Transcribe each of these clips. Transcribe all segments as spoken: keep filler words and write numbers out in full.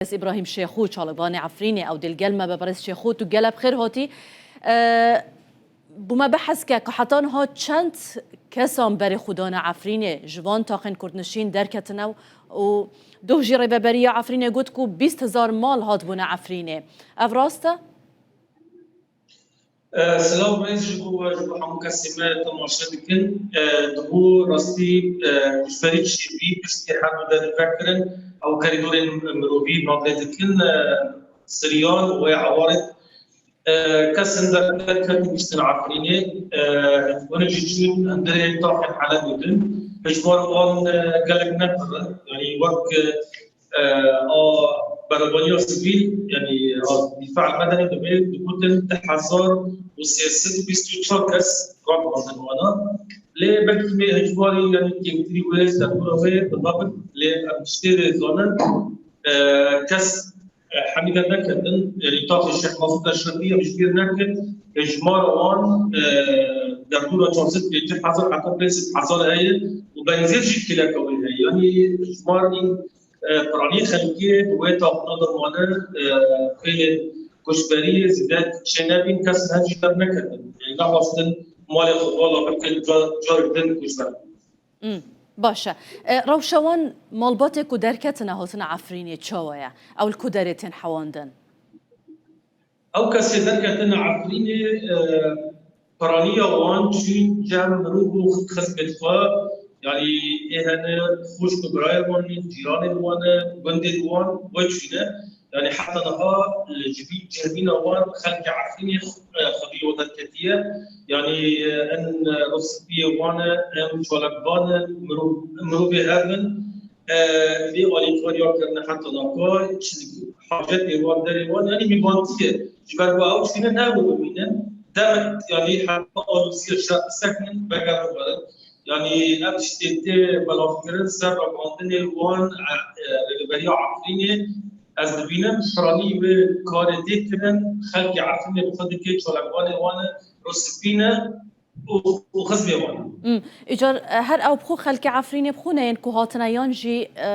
Îbrahîm Şêxû, çalakvanê Efrînê, ew dê li gel me be. Birêz Şêxû, tu gelek bi xêr hatî. E, bû me behs ke ku heta niha çend kesan berê xwe dane Efrînê, ji van taxên kurdnişîn derketine û doh jî Rêveberiya Efrînê got ku bîst hezar mal hatbûne Efrînê. Ev rast e? E, silav rêz ji bo we, ji bo hemû kesê me temaşe dikin. E, di bo rastî, e, koçberî çêbûyî piştî her du derî vekirin, ew korîdorên mirovî navê dikin, e, Siryan û wê ewarê, e, kesên derketin giştin Efrînê, e, hûn jî çûn hundirê taxên Helebê din. Hejmara wan, e, gelek ne pir in. Yanî wek, e, e, a berebaniya sivîl, yanî a dîfa medenî dibê, digotin di hezar û sê sed û bîst û çar kes ragihandin wana. Lê belkî me hejmarî, yanî kêmtirî wê, derdora wê, bi me bin, lê em tiştê zanin, e, kes, e, hemî derneketin, yanî taxê Şêx Mesûd Eşrefî em ji bîr nekin, hejmara wan, e, derdora çar sed pêncî hezar heta pênc sed hezar heye û benzêr jî kêleka wê heye. Yanî hejmarî e, piranî xelkê di wê taxûna de mane, e, xêlên koçberiyê zêde çênebîn, kes niha jî derneketin. Yanî nexwestin malê xwe vala bikin, ca-, carek din koçber bin. Hmm, baş e. E, rewşa wan malbatê ku derketine hatine Efrînê çawa ye? Ew li ku derê tên hewandin? Ew kesê derketine Efrînê, e, piraniya wan çûn cem mirov û xizmêt xwe, yanî ê hene xwişk û birayê wan, cîranên wan, gundên wan, we çûne. Yanî heta niha li civî-, cihbîna wan xelkê Efrînê, e, xwedî wa derketiye. Yanî, e, em, e, rûspiyê wan e, em çalakvan e, mirov-, mirovê hev in. E, vê alîkariya kirine heta naka, çi hacetê wan, derê wan, yanî mîvantî ye. Ji ber ku ew çûne ne bimînin, dem, yanî heta aloziyê şer bisekinin, vegerin werin. Yanî ev tiştê tê belavkirin ser ragihandinê wan, e, e, Rêveberiya Efrînê. Ez dibînim piranî wê karê tê kirin, xelkê Efrînê bi xwe dike, çalakvanê wan e, rûspî ne. û, û xizmê wan. Hmm. Îcar, e, her ew bi xwe xelkê Efrînê bi xwe ne yên ku hatine yan jî, e,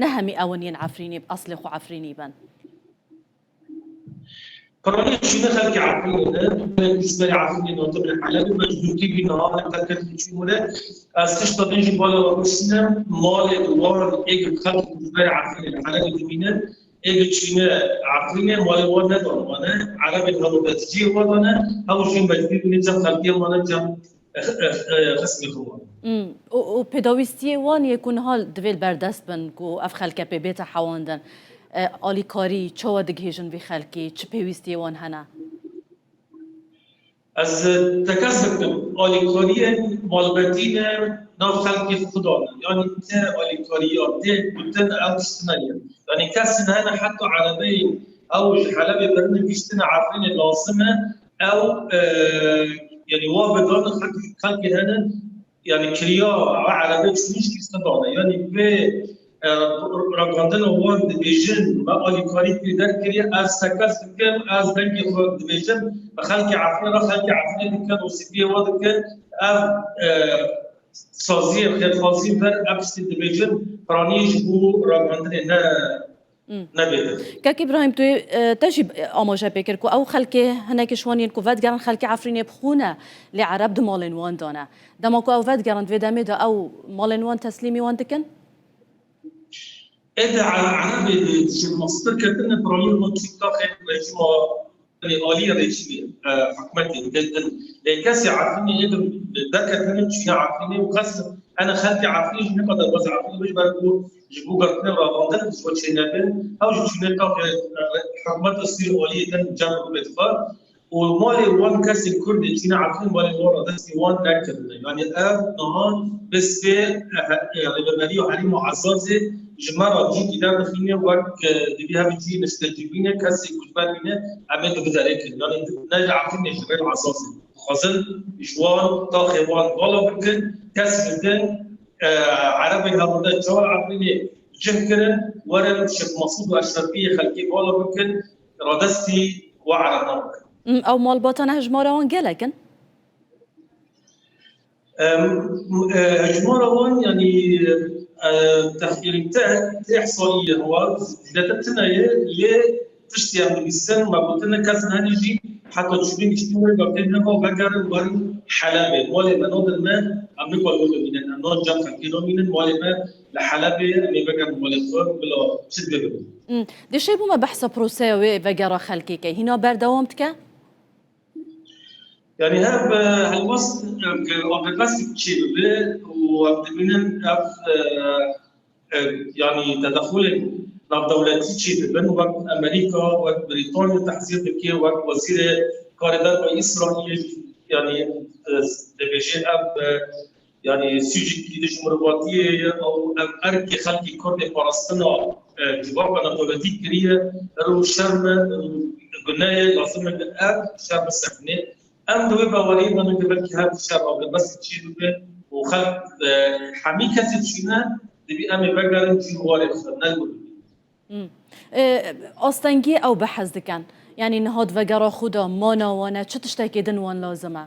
ne hemî ew in yên Efrînê, eslê xwe Efrînî bin? Piranî çûne xelkê Efrînê ne, koçberê Efrînê hatibin Helebê, mecbûrî bî niha li derket çûbûne. Ez tişta din jî bala we bişînim, malê wan ê ku xelkê koçberê Efrînê li Helebê dimînin, ê diçîne Efrînê, malê wan nedan wan e, Erebên hevû de di cihê wan de ne, hevû jî mecbûr bûne cem xelkê wan e, cem, e, e, e, xismê xwe wan. Hmm. Û, û pêdawîstiyê wan yê ku niha divê li ber dest bin ku ev xelke pê bête hewandin, e, alîkarî çawa digihêjin vî xelkî, çi pêwîstiyê wan hene? Ez tekez dikim, alîkariyên malbetî ne nav xelkê xwe de ne. Yanî tê alîkariya, tê gotin ew tiştine ye. Yanî kesên hene heta erebeyên ew ji Helebê birine gihîştine Efrînê lazim e. Ew, e, yanî wa vedane xelk-, xelkê hene, yanî kiriya ew erebe çûnîş kî sedane. Yanî vê, e, ragihandina wan dibêjin, me alîkarî pê derkiriye, ez tekez dikim, ez dengê xwe dibêjim, bi xelkê Efrînê re, xelkê Efrînê dikin, rûspiyê wan dikin, ev, e, saziyên xêrxwazî ber ev tiştê dibêjin, piranî ji bo ragihandinê ne Hmm. Nebêtin. Kek Îbrahîm, tu, e, te jî, e, amaje pê kir ku ew xelkê, hinekî ji wan yên ku vedigerin xelkê Efrînê bi xwe ne, lê Ereb di malên wan de ne. Dema ku ew vedigerin, di vê demê de ew malên wan teslîmî wan dikin? Ê de Ere-, Erebê di şirmastir ketine piraniya wan çî taxê rejîma, yanî aliyê rejîmê, e, hikûmetê didin. Lê kesê Efrînê ê di derketine çûne Efrînê û xesm, hene xelkê Efrînê jî ne qada baz Efrînê ji ber ku ji bo girtinê û ravandin ji xwe çênebin, ew jî çûne taxê, e, hikûmeta Sûrî aliyê din cem rûbê dixe. Û malê wan kesên Kurd ê çûne Efrîn malê wan radestî wan nekirine. Yanî ev niha bi sê, e, he-, e, Rêveberiya Herêma Ezazê ji me re cîkî derdixîne wek, e, divî hev cî niştecîbîne, kesê koçber bîne, em ê di vê derê kin. Yanî ne ji Efrînê, ji rêl Ezazê. Dixwazin ji wan taxê wan vala bikin, kes bidin, e, Erebên hevûde çawa Efrînê cih kirin, werin Şêx Mesûd û Eşrefiyê xelkê vala bikin, radestî we Ereb bikin. Ew malbatane hejmara wan gelek in? Em, e, hejmara wan, yanî, e, texmînî te, tê ihsaîyê wa zîdete tune ye, lê tiştê em dibîsin, me gotine kes henî jî heta çûbîn giştî wê ve pê neba vegerin werin Helebê. Malê me nadin me, em nikar wê bimînin. Em nan cem xelkê namînin, malê me li Helebê, em ê vegerin malê xwe, bila çi dibe bibin. Hmm. Dê şey bû me behsa proseya wê vegera xelkê ke. Hîna berdewam dike? Yani hev, e, helwest, e, agirvestik çê bibe û em dibînin ev, e, e, yani tedexulên navdewletî çê dibin, wek Amerîka, wek Brîtanya tehzîr dike, wek Wezîrê Karê Derve Îsraîlê, yani, e, dibêje ev, e, yani sûcekî dij mirovatiyê ye, ew ev erkê xelkê Kurdê parastina, e, civaka navdewletî kiriye, ero şerm e, ero gune ye, lazim e ev şer bisekine. Em di wê baweriyê de ne, belkî her şer agirvestik çê bibe û xelk, e, hemî kesê çûne, dibî em ê vegerin cî warê xwe, ne li wir bibînin. Hmm. E, astengiyê ew behs dikin. Yanî niha di vegera xwe de mana wan e, çi tiştekê din wan lazim e?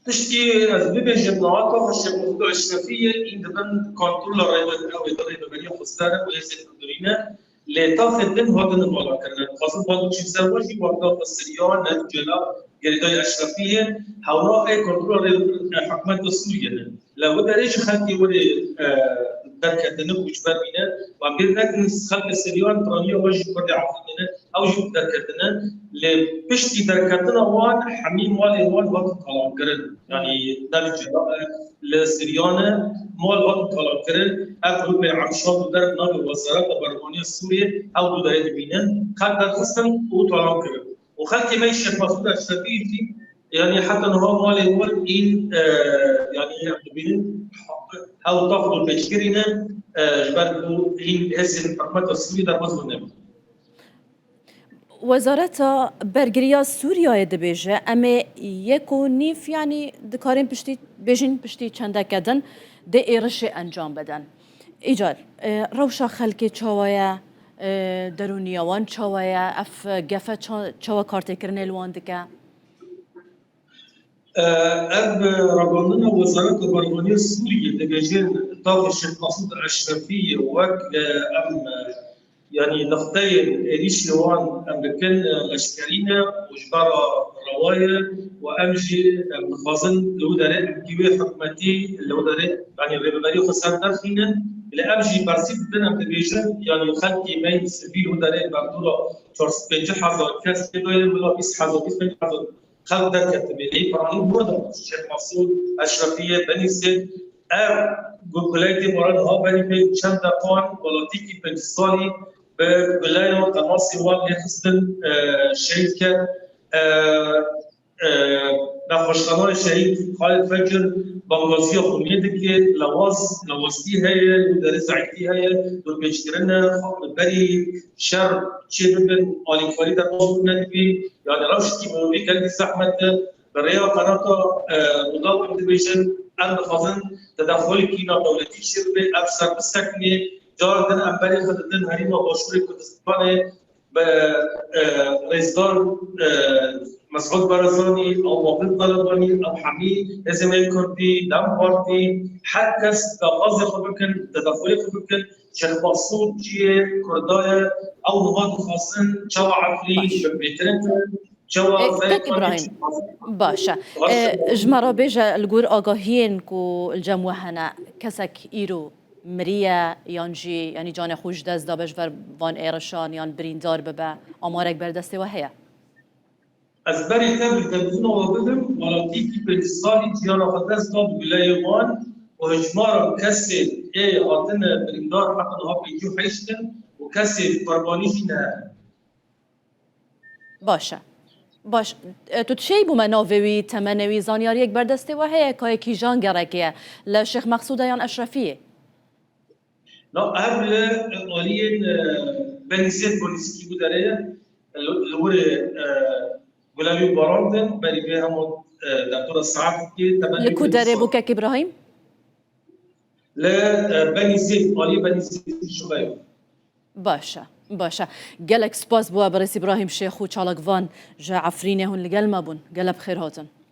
Tiştî ez bibêjim, niha taxa Şêx Mesûd Eşrefiyê hîn dibin kontrola rêve-, ew ê di rêveberiya xweser û hêzên hundirî ne. Lê taxê din hatine malakirin. Dixwazin bal biçin ser we jî, wexta xwe Siryan, Necela, girêdayî Eşrefiyê, hewra ê kontrola rê-, hikûmeta Sûriyê ne. Li wê derê jî xelkê wê, e, derketine, koçber bîne. Wan bîr nekin, xelkê Siryan piraniya we jî Kurdê Efrînê ne, ew jî derketine. Lê piştî derketina wan hemî malê wan hatin talankirin. Yanî ne li Cela, li Siryan e, mal hatin talankirin. Ev grûpê Emşad û Derb navê Wezareta Berevaniya Sûriyê ew du derê dibînin. Xelk derxistin û talan kirin. Û xelkê me yî Şêx Mesûd Eşrefî jî, yanî heta niha malê wan hîn, e, yanî em dibînin, hew tax û pêçkirî ne, e, ji ber ku hîn hêzên hikûmeta Sûriyê derbas nebin. Wezareta Bergiriya Sûriyeyê dibêje, em ê yek û nîv, yanî dikarin piştî, bêjin piştî çendeke din dê êrişê encam bidin. Îcar, e, rewşa xelkê çawa ye, e, derûniya wan çawa ye, ev gefe ça-, çawa kartêkirinê li wan dike? E, ev ragandina Wezareta Berevaniya Sûriyê dibêjin, taxê Şêx Mesûd Eşrefî wek, e, em, e, yanî nixteyên êrîşê wan em dikin, e, leşkerî ne û ji ber re rewa ye û em jî, em dixwazin li wî derê em kî wê hikûmetî li wî derê, yanî rêveberiya xwe ser derxînin. Lê em jî bersîv didin, em dibêjin, yanî xelkê me yî sivîl wî derê berdûra çar sed û pêncî hezar kes tê de ye, bila bîst hezar, bîst pêncî hezar xelk derketibê. Lê piranî burada Şêx Mesûd Eşrefiyê, Benî Zêd, ev gu-, guleyê dê baran ha berî pê çend deqan welatîkî pêncî salî bi guleyan temasê wan lê xistin, e, şehîd kir. E, e, nexweşxanayê şehîd Xalid Fecir bangaziya xwe lê dike, lewaz, lewaztî heye, li derê zeîftî heye, dorpêçkirin e, xwe li berî şer çê bibin, alîkarî derbas bû nedibî, yani rewşekî bi wî gelkî zehmet e. Bi rêya qenata, e, Rûdawê em dibêjin, em dixwazin tedexulekî navdewletî çêbibe, ev şer bisekinê. Carek din em berê xwe didin Herêma Başûrê Kurdistanê, bi, e, rêzdar, e, Mesûd Barzanî, ew Wafîq Talebanî, ew hemî hêzên me yê Kurdî, DEM Partî, her kes daxwazê xwe bikin, tedexulê xwe bikin, Şêx Mesûd cihê Kurda ye, ew niha dixwazin çawa Efrîn Baş. bi bêtirin kirin, çawa E, Zeyê Kek Xanê Îbrahîm, çi dixwazin. Baş e. Baş E, e. Ji me re bêje, li gor agahiyên ku li cem we hene, kesek îro miriye yan jî, yanî canê xwe ji dest dabe ji ber van êrişan yan birîndar bibe, amarek ber destê we heye? Ez berî te bi demzûna we bibim, welatîkî pêncî salî jiyana xwe dest da bi guleyê wan û hejmara kesên ê hatine birîndar heta niha pêncî û heşt in û kesê qurbanî jî nehene. Baş e. Baş. E, tu dişêy bû me navê wî, temenê wî, zanyariyek ber destê we heye, ka yê kîjan gerekê ye? Li Şêx Mexsûd e yan Eşrefiyê? Na, ev li aliyên, e, Benî Zêd Bonîskî bû derê ye. Li, li wirê, e, gulewî barandin, berî vê hema, e, doktora Saetî, temenê Li ku derê bû Kek Îbrahîm? Li, e, Benî Zêd, aliyê Benî Zêd ji xwe ye. Baş e, baş e. Gelek spas bo we birêz Îbrahîm Şêx û çalakvan ji Efrînê hûn li gel me bûn. Gelek bi xêr hatin.